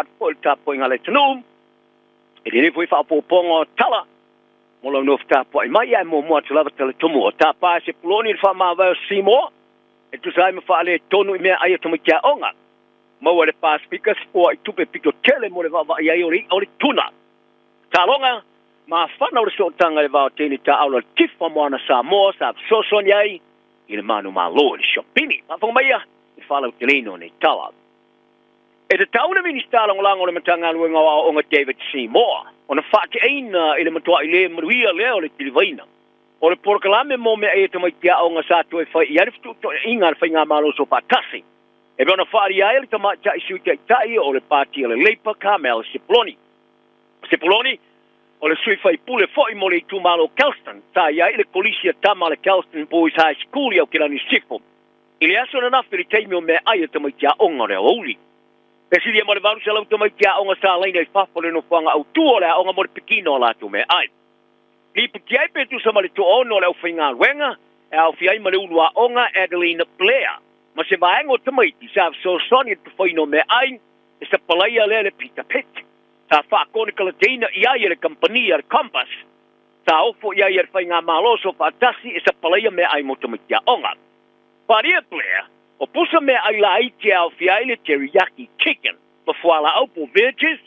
atu foi i le tapuaiga a le atunuu i lenei foi faaopoopoga o tala mo lau nofo tapuai mai, ae muamua atu lava tala tomua. Tapa e Sepuloni le faamavae o Simoa e tusa ai ma faaletonu i meaai a tamaiti aoga. Maua e le Pasefika se foai tupe pito tele mo le vaavaai ai o le i'a o le tuna. Taloga mafana o le sootaga i le va o teine taaalo a le Tifa Moana Samoa sa fesoasoani ai i le manumalo i le Siopini. Faafofoga maia i le faalauteleina o nei tala. E tatau le Minisita Lagolago o le Matagaluega o Aoaoga David Seymour ona faateaina i le matuai le manuia lea o le kilivaina o le polokalame mo meaai a tamaiti aoga sa toe fai i ai le fetuutuunaiga a le Faigamalo Soofaatasi e pei ona faaalia ai le tamaitai Sui Taitai o le Pati a le Labour Carmel Sepuloni. Sepuloni o le sui faipule foi mo le itumalo Kelston sa i ai i le Kolisi a tama a le Kelston Boys High School i Aukilani Sisifo i le aso ananafi i le taimi o meaai a tamaiti aoga o le aoauli. E silia ma le 800 tamaiti aoga sa laina i fafo o le nofoaga autu o le aoga mo le pikina o latou meaai. Lipoti ai pe tusa ma le toaono o le aufaigaluega e aofia ai ma le ulu aoga Adeline Blair ma se vaega o tamaiti sa fesoasoani i le tufaina o meaai e sapalaia lea le Peter Pitt. Sa faakonekalateina i ai e le kamupani a le Compass. Sa ofo i ai e le Faigamalo Soofaatasi e sapalaia meaai mo tamaiti aoga. Faria Blair, o pusa meaai laiti e aofia ai le teriyaki chicken ma fualaau po veggies,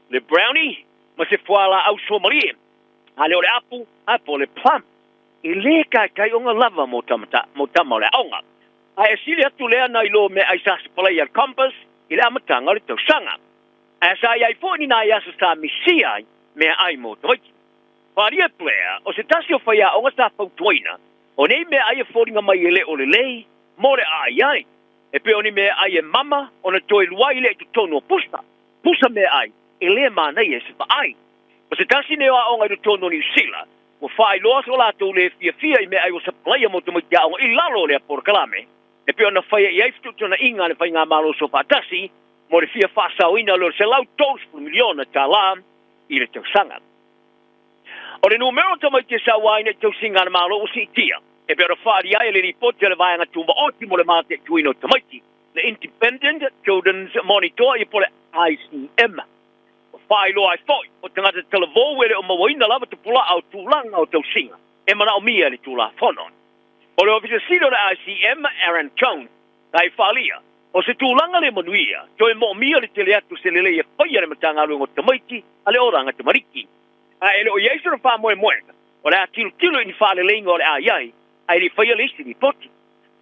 le brownie ma se fualaau suamalie, a le o le apu ae po o le plum. E le kaikai ona lava mo tama o le aoga. Ae e sili atu lea nai lo meaai sa sapalaia e le Compass i le amataga o le tausaga. Ae sa i ai foi ni nai aso sa misia ai meaai mo tamaiti. Faria Blair, o se tasi o faiaoga sa fautuaina, o nei meaai e foliga mai e le o lelei mo le aai ai. E pei o ni meaai e mama ona toe luai lea i totonu o pusa. Pusa meaai e le manaia i se vaai. O se tasi nei o aoga i totonu o Niu Sila, ua faailoa so latou le fiafia i meaai ua sapalaia mo tamaiti aoga i lalo o lea polokalame, e pei ona faia i ai fetuutuunaiga a le Faigamalo Soofaatasi mo le fia faasaoina o le $130 miliona i le tausaga. O le numera o tamaiti e sauaina i tausiga a le Malo ua siitia, e pei ona faaalia ai e le lipoti a le Vaega Tumaoti mo le Mataituina o Tamaiti, le Independent Children's Monitor ia po o le ICM. Ua faailoa ai foi, o tagata talavou e le o mauaina lava tupula'a o tulaga o tausiga e manaomia e le Tulafono. O le Ofisa Sili o le ICM, Aaron Jones, sa i faaalia, o se tulaga le manuia, toe moomia le tele atu o se lelei e faia e le Matagaluega o Tamaiti a le Olaga Tamariki. A e le o i ai sona faamoemoega, o le a tilotilo i ni faaleleiga o le a i ai, ae le i faia le isi lipoti.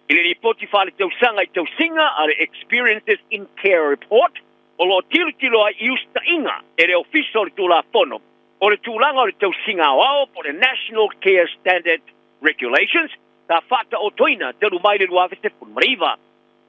I le lipoti faaletausaga i tausiga a le Experiences in Care Report, o lo o tilotilo ai i usitaʻiga e le Ofisa o le Tulafono o le tulaga o le tausiga aoao po o le National Care Standard Regulations sa faataotoina talu mai le 2019.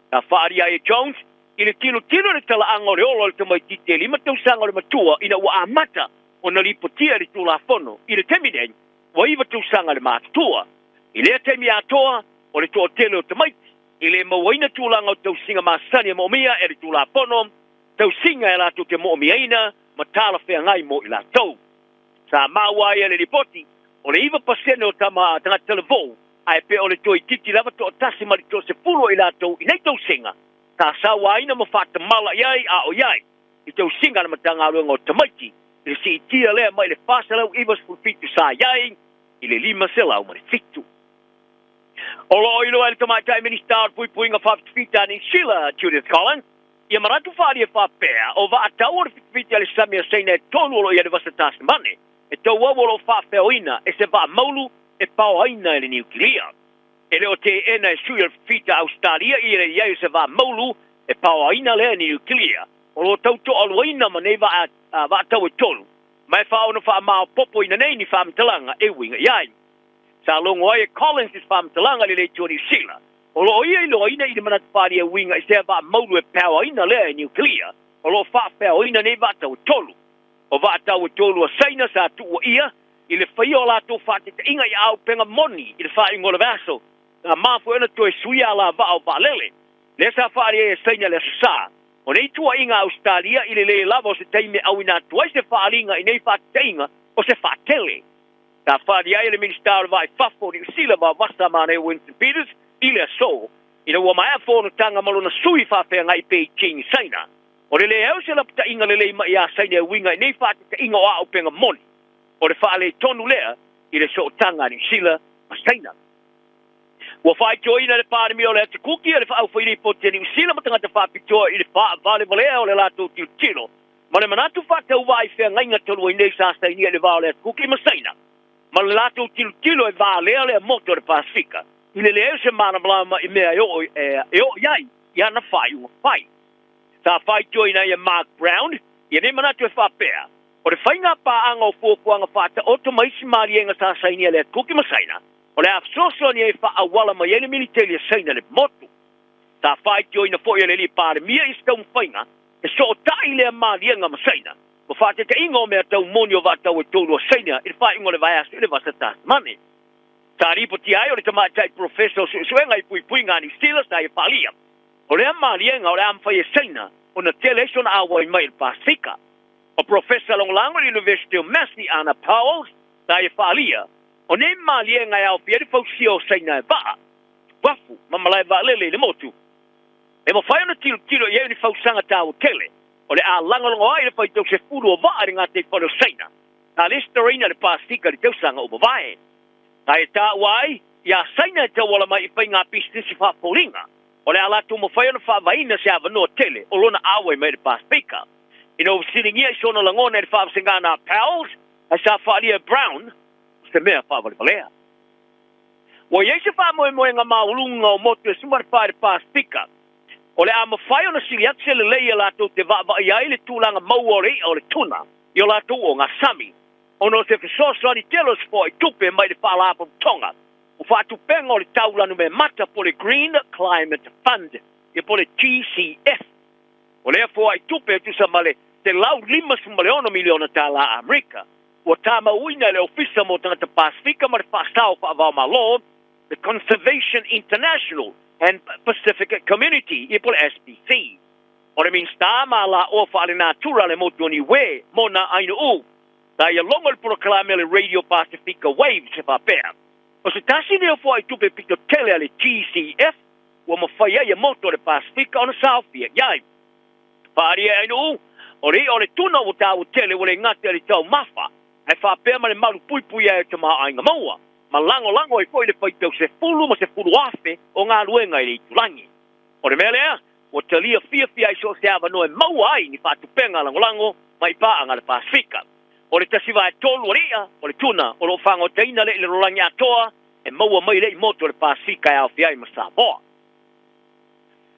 Sa faaalia ai e Jones i le tilotilo i le talaaga o le ola o le tamaitiiti e lima tausaga o le matua ina ua amata ona lipotia i le Tulafono i le taimi nei ua iva tausaga le matutua. I lea taimi atoa, o le toatele o tamaiti e le mauaina tulaga o tausiga masani e moomia e le Tulafono, tausiga e latou te moomiaina ma talafeagai mo i latou. Sa maua ai e le lipoti, o le 9% o tama tagata talavou, ae pe o le toeitiiti lava toatasi ma le toasefulu o i latou i nei tausiga sa sauaina ma faatamala i ai a o i ai i tausiga a le Matagaluega o Tamaiti i le siitia lea mai le 497 sa i ai i le 507. O lo o iloa e le Tamaitai Minisita o le Puipuiga Faafitafita a Niu Sila, Judith Collins, ia manatu faaalia faapea, o vaatau o le fitifiti a le sami a Saina e tolu o lo o i ai le Vasa Tasimane, e tauau o lo o faafeoina e se vaa maulu e paoaina e le niukilia. E le o teena e sui o le fifita a Ausetalia i le i ai o se vaa maulu e paoaina lea e niukilia, o lo o tau toaluaina ma nei vaatau e tolu, ma e faaono faamaopoopoina nei ni faamatalaga e uiga i ai. Sa logo ai e Collins i se faamatalaga i le Leitu o Niu Sila, o lo o ia iloaina i le manatu faaalia uiga i sea vaa maulu e paoaina lea e niukilia, o lo o faafeoina nei vaatau e tolu. O vaatau e tolu a Saina sa tuua ia i le faia o latou faataitaiga i auupega moni i le faaiuga o le vaiaso, sa mafua ai ona toe suia alavaa o vaalele. Lea sa faaalia ai e Saina le Aso Sa. O nei tuuaiga a Ausetalia i le le lava o se taimi e auina atu ai se faaaliga i nei faataitaiga o se faatele. Sa faaalia ai e le Minisita o le Va i Fafo o Niu Sila Vavasa Manaia Winston Peters i le aso, ina ua maea fonotaga ma lona sui faafeagai i Beijing, Saina. O le lē au se lapataʻiga lelei maʻi iā Saina e uiga i nei faatetaʻiga o aaupega moni o le faaletonu lea i le sootaga a Niusila ma Saina. Ua faaitioina e le Palemia o le Atikuki le aufailipoti a Niusila ma tagata faapitoa i le faavalevalea o le latou tilotilo ma le manatu faatauvaa i feagaiga talu ai nei sa sainia i le va o le Atikuki ma Saina ma le latou tilotilo e valea lea motu o le Pasefika i le leai o se malamalama i mea e oo i ai i ana faaiuga fai. Sa faaitioina ai e Mark Brown ia nei manatu e faapea, o le faiga paaga o fuafuaga faataoto ma isi maliega sa sainia e le Atikuki ma Saina, o le a fesoasoani ai e faaauala mai ai le militeli a Saina i le motu. Sa faaitioina foi e le alii Palemia i se taumafaiga e sootaʻi lea maliega ma Saina ma faataitaiga o mea tau moni o vaatau e tolu a Saina i le faaiuga o le vaiaso i le vasa Tasimane. Sa lipotia ai o le tamaitai Polofesa o Suesuega i Puipuiga a Niu Sila sa ia faaalia, o lea maliega o le a mafai e Saina ona tele ai sona auai mai i le Pasefika. O Polofesa lagolago i le Iunivesite o Massey Anna Powles sa ia faaalia, o nei maliega e aofia ai le fausia o Saina e vaa, uafu ma malae vaalele i le motu, e mafai ona tilotilo i ai o ni fausaga taua tele o le a lagolago ai le faitau sefulu o vaa i le gataifale o Saina sa lesitalaina i le Pasefika i le tausaga ua mavae. Sa e taua ai iā Saina e tauala mai i faiga pisinisi faafoliga o le a latou mafai ona faavaeina se avanoa tele o lona auai mai i le Pasefika. Ina ua fesiligia i sona lagona i le faavasegana a Powles, ae sa faaalia e Brown o se mea faavalevalea. Ua i ai se faamoemoega maualuga o motu e 14 i le Pasefika o le a mafai ona sili atu se lelei e latou te vaavaai ai le tulaga maua o le i'a o le tuna i o latou ogasami, ona o se fesoasoani tele o se foaitupe mai le Faalapotopotoga o Faatupega o le Tau Lanumemata po o le Green Climate Fund ia po o le GCF. O lea foaitupe e tusa ma le $156 miliona tālā Amerika ua tamauina e le Ofisa mo Tagata Pasefika ma le Faasao Faavaomalo, the Conservation International and Pacific Community ia po o le SPC. O le Minisita ma alaoa faalenatura a le motu o Niue, Mona Ainuu, sa ia logo i le polokalame a le Radio Pasifika Waves e faapea, o se tasi lenei o foaitupe pito tele a le GCF ua mafai ai e motu o le Pasefika ona saofia i ai. Faaalia e Ainuu, o le i'a o le tuna ua taua tele ua le gata i le taumafa, ae faapea ma le malu puipui ai o tamaoaiga maua, ma lagolago ai foi le faitau sefulu ma sefulu afe o galuega i le itulagi. O le mea lea, ua talia fiafia ai so o se avanoa e maua ai ni faatupega lagolago mai paaga a le Pasefika. O le 1/3 o le i'a o le tuna o lo o fagotaina lea i le lalolagi atoa e maua mai lea i motu o le Pasefika e aofia ai ma Samoa.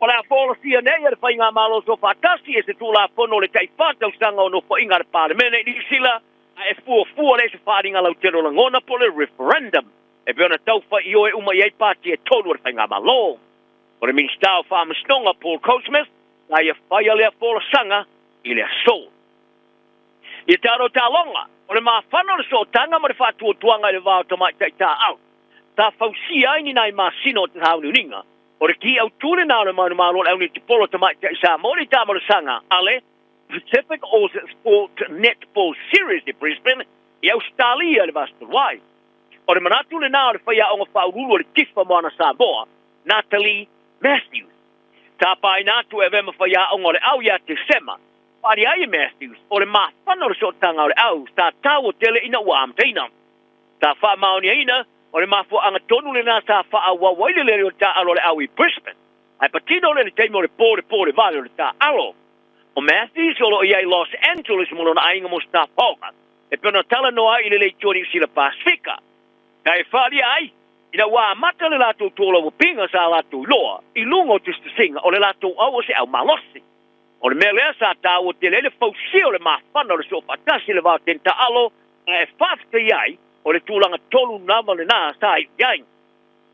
O le a folasia nei e le Faigamalo Soofaatasi e se Tulafono o le tai-fa tausaga o nofoaiga a le Palemene i Niu Sila, a e fuafua lea i se faaaliga lautele o lagona po o le referendum e pei ona tau faioe uma i ai pati e tolu o le Faigamalo. O le Minisita o Faamasinoga Paul Goldsmith sa ia faia lea folasaga i le aso. Ia talo taloga, o le mafana o le sootaga ma le faatuatuaga i le va o tamaitai taaalo, sa fausia ai ni nai masina o te sauniuniga. O le ki autū lenā o le manumalo o le aunitipolo tamaitai Samoa i le taamalosaga a le Pacific Aus Sport Netball Series i Brisbane i Ausetalia i le vasa talu ai. O le manatu lenā o le faiaoga faauluulu o le Tifa Moana Samoa, Natalie Matthews. Tapaina atu e avea ma faiaoga o le au ia Tesema. Faaalia ai e Matthews, o le mafana o le sootaga o le au sa taua tele ina ua amataina. Sa faamaoniaina, o le mafuaaga tonu lenā sa faaauau ai le lele o le taaalo a le au i Brisbane, ae patino lea i le taimi o le po le po le vale o le taaalo. O Matthews o lo o i ai i Los Angeles ma lona aiga mo se tapaoga, e pei ona talanoa ai i le leitua Niu Sila Pasefika. Ka e faaalia ai, ina ua amata le latou tolauapiga sa latou iloa i luga o tusitusiga o le latou au o se au malosi. O le mea lea sa taua tele ai le fausia o le mafana o le soofaatasi i le va o teni taaalo, ae faafetai ai o le tulaga tolu lava lenā sa iu i ai.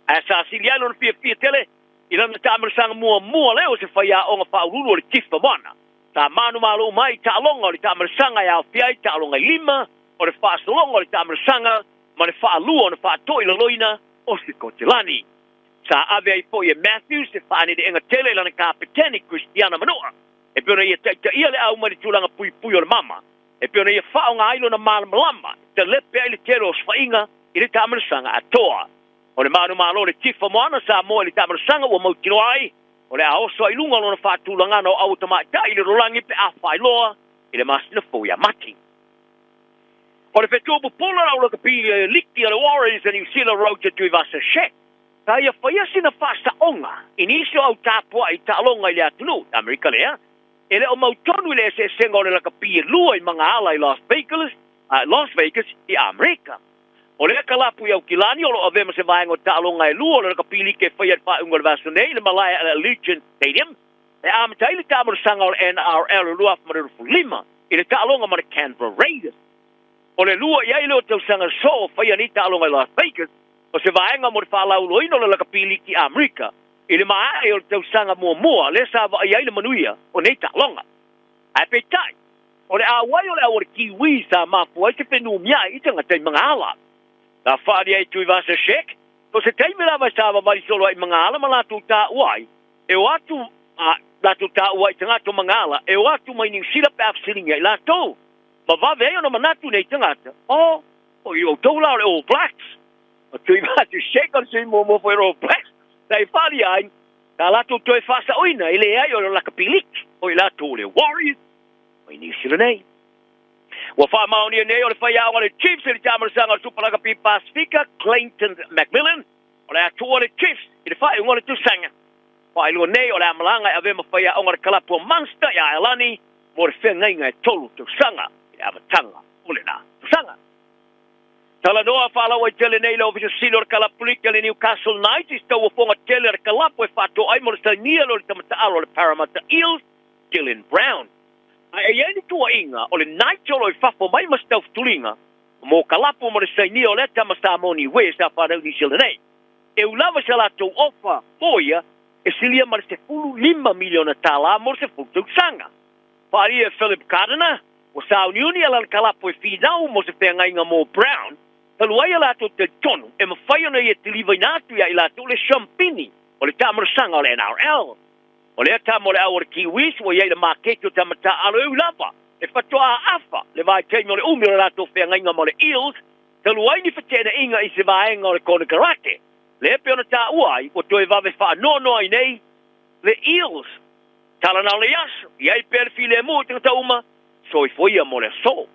Ae sa sili ai lona fiafia tele i lana taamalosaga muamua lea o se faiaoga faauluulu o le Tifa Moana. Sa manumalo uma ai i taaloga o le taamalosaga e aofia ai taaloga i lima, o le faasologa o le taamalosaga ma le faalua ona faatoilaloina o Sikotelani. Sa ave ai foi e Matthews se faaneneega tele i lana kapeteni Christiana Manua e pei ona ia taitaia le au mai le tulaga puipui o le mama, e pei ona ia faaaoga ai lona malamalama e talepe ai le tele o osofaiga i le taamalosaga atoa. O le manumalo o le Tifa Moana Samoa i le taamalosaga ua mautinoa ai O le a oso ai i luga lona faatulagana o au tamaitai i le rolagi pe a faailoa i le masina fou ia Mati. O le fetu pupula lau lakapi liki a le Warriors a New Zealand Roger Tuivasa-Sheck sa ia faia sina faasaoga i nisi o au tapuai i taaloga i le atunuu Amerika lea e le o mautonu i le eseesega o le lakapi e lua i magaala i Las Vegas, Las Vegas i Amerika. O lea kalapu i Aukilani o lo o avea ma se vaega o taaloga e lua o le lakapi liki e faia i le faaiuga o le vaiaso nei i le malae a le Allegiant Stadium e amata ai le taamolosaga o le NRL 2025 i le taaloga ma le Canberra Raiders. O le lua i ai lea o tausaga soo o faia nei taaloga i Las Vegas, o se vaega mo le faalauiloaina o le lakapi liki Amerika i le maae o le tausaga muamua lea sa vaaia ai le manuia o nei taaloga. Ae peitai, o le auai o le au a le Kiwi sa mafua ai se fenumiai i tagata i Magaala. Sa faaalia ai Tuivasa-Sheck, so se taimi lava e savavali solo ai i Magaala ma latou taua ai, e o atu a latou taua ai i tagata o Magaala e o atu mai Niu Sila pe a fesiligia i latou. Ma vave ai ona manatu nei tagata, oh, o i outou la o le All Blacks. O Tuivasa-Sheck o le sui muamua foi o le All Blacks, sa i faaalia ai, sa latou toe faasaoina e leai o le lakapiliki o i latou o le Warriors mai Niu Sila nei. Ua faamaonia nei o le faiaoga a le Chiefs i le taamalosaga o le Supa Lakapi Pasifika, Clayton McMillan, o le a tuua le Chiefs i le faaiuga o le tausaga. Faailoa nei o le a malaga e avea ma faiaoga le kalapu o Munster i Aelani mo le feagaiga e 3 tausaga i le amataga o lena tausaga. Talanoa faalauaitele nei le Ofisa Sili o le Kalapu Liki a le Newcastle Knights i se tauofoga tele a le kalapu e faatoa ai mo le sainia lea o le tamataaalo a le Parramatta Eels, Dylan Brown. Ae e i ai le tuuaiga o le Knights o lo o i fafo mai ma se taufutuliga mo kalapu mo le sainia o lea tama Samoa Niue sa fanau i Niu Sila nei. E u lava i sa latou ofa mo ia e silia ma le $15 miliona tala mo le 10 tausaga. Faaalia e Philip Gardiner, ua sauniuni a lana kalapu e finau mo se feagaiga mo Brown, talu ai a latou talitonu e mafai ona ia tilivaina atu ia i latou le siampini o le taamalosaga o le NRL. O lea tama o le au o le Kiwis ua i ai le maketi o tama taaalo e ui lava e faatoa afa le vaitaimi o le umi o le latou feagaiga ma le Eels, talu ai ni feteenaiga i se vaega o le konekarate, lea pei ona taua ai ua toe vave faanoanoa ai nei le Eels. Tala na o le aso, i ai pea le filemu i tagata uma, soifua ia mo le aso.